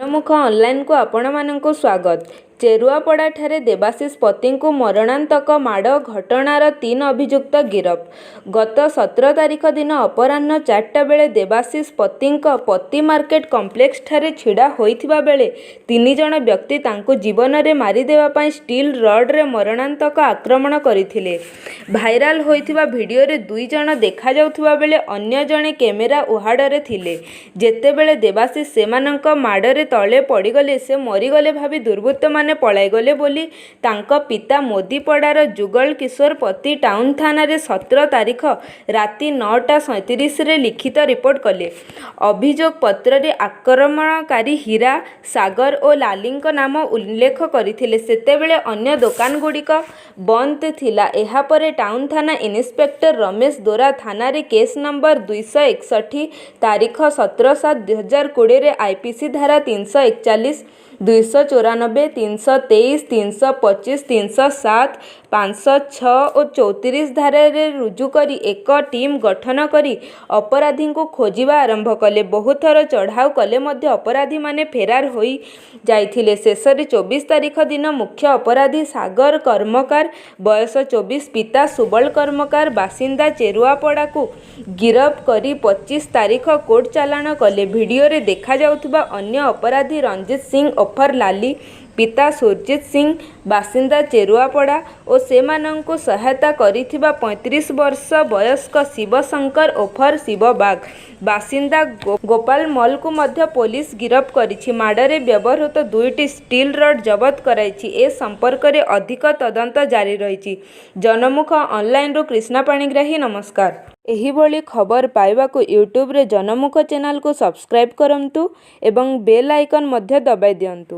ଜନମୁଖ ଅନଲାଇନକୁ ଆପଣମାନଙ୍କୁ ସ୍ୱାଗତ। ଚେରୁଆପଡ଼ାଠାରେ ଦେବାଶିଷ ପତିଙ୍କୁ ମରଣାନ୍ତକ ମାଡ଼ ଘଟଣାର ତିନି ଅଭିଯୁକ୍ତ ଗିରଫ। ଗତ 17 ତାରିଖ ଦିନ ଅପରାହ୍ନ 4ଟା ବେଳେ ଦେବାଶିଷ ପତିଙ୍କ ପତି ମାର୍କେଟ କମ୍ପ୍ଲେକ୍ସଠାରେ ଛିଡ଼ା ହୋଇଥିବା ବେଳେ ତିନି ଜଣ ବ୍ୟକ୍ତି ତାଙ୍କୁ ଜୀବନରେ ମାରିଦେବା ପାଇଁ ଷ୍ଟିଲ୍ ରଡ୍ରେ ମରଣାନ୍ତକ ଆକ୍ରମଣ କରିଥିଲେ। ଭାଇରାଲ ହୋଇଥିବା ଭିଡିଓରେ ଦୁଇ ଜଣ ଦେଖାଯାଉଥିବା ବେଳେ ଅନ୍ୟ ଜଣେ କ୍ୟାମେରା ଉହାଡ଼ରେ ଥିଲେ। ଯେତେବେଳେ ଦେବାଶିଷ ସେମାନଙ୍କ ମାଡ଼ରେ ତଳେ ପଡ଼ିଗଲେ, ସେ ମରିଗଲେ ଭାବି ଦୁର୍ବୃତ୍ତମାନେ ପଳାଇଗଲେ ବୋଲି ତାଙ୍କ ପିତା ମୋଦିପଡ଼ାର ଯୁଗଳ କିଶୋର ପତି ଟାଉନ ଥାନାରେ 17 ତାରିଖ ରାତି 9ଟା 37ରେ ଲିଖିତ ରିପୋର୍ଟ କଲେ। ଅଭିଯୋଗ ପତ୍ରରେ ଆକ୍ରମଣକାରୀ ହୀରା, ସାଗର ଓ ଲାଲିଙ୍କ ନାମ ଉଲ୍ଲେଖ କରିଥିଲେ। ସେତେବେଳେ ଅନ୍ୟ ଦୋକାନଗୁଡ଼ିକ ବନ୍ଦ ଥିଲା। ଏହାପରେ ଟାଉନ ଥାନା ଇନ୍ସପେକ୍ଟର ରମେଶ ଦୋରା ଥାନାରେ କେସ୍ ନମ୍ବର 261 ତାରିଖ 17/7/2020ରେ ଆଇପିସି ଧାରା 341, 294, 323, 325, 307, 506 ଓ 34 ଧାରାରେ ରୁଜୁ କରି ଏକ ଟିମ୍ ଗଠନ କରି ଅପରାଧୀଙ୍କୁ ଖୋଜିବା ଆରମ୍ଭ କଲେ। ବହୁଥର ଚଢ଼ାଉ କଲେ ମଧ୍ୟ ଅପରାଧୀମାନେ ଫେରାର ହୋଇଯାଇଥିଲେ। ଶେଷରେ 24 ତାରିଖ ଦିନ ମୁଖ୍ୟ ଅପରାଧୀ ସାଗର କର୍ମକାର, ବୟସ 24, ପିତା ସୁବଳ କର୍ମକାର, ବାସିନ୍ଦା ଚେରୁଆପଡ଼ାକୁ ଗିରଫ କରି 25 ତାରିଖ କୋର୍ଟ ଚାଲାଣ କଲେ। ଭିଡିଓରେ ଦେଖାଯାଉଥିବା ଅନ୍ୟ ଅପରାଧୀ ରଞ୍ଜିତ ସିଂ ଓରଫ ଲାଲି, ପିତା ସୁରଜିତ ସିଂ, ବାସିନ୍ଦା ଚେରୁଆପଡ଼ା ଓ ସେମାନଙ୍କୁ ସହାୟତା କରିଥିବା 35 ବର୍ଷ ବୟସ୍କ ଶିବ ଶଙ୍କର ଓରଫ ଶିବ ବାଗ, ବାସିନ୍ଦା ଗୋପାଳ ମଲକୁ ମଧ୍ୟ ପୋଲିସ ଗିରଫ କରିଛି। ମାଡ଼ରେ ବ୍ୟବହୃତ ଦୁଇଟି ଷ୍ଟିଲ୍ ରଡ୍ ଜବତ କରାଯାଇଛି। ଏ ସମ୍ପର୍କରେ ଅଧିକ ତଦନ୍ତ ଜାରି ରହିଛି। ଜନମୁଖ ଅନଲାଇନରୁ କ୍ରିଷ୍ଣା ପାଣିଗ୍ରାହୀ, ନମସ୍କାର। ଏହିଭଳି ଖବର ପାଇବାକୁ ୟୁଟ୍ୟୁବରେ ଜନମୁଖ ଚ୍ୟାନେଲକୁ ସବସ୍କ୍ରାଇବ୍ କରନ୍ତୁ ଏବଂ ବେଲ୍ ଆଇକନ୍ ମଧ୍ୟ ଦବାଇ ଦିଅନ୍ତୁ।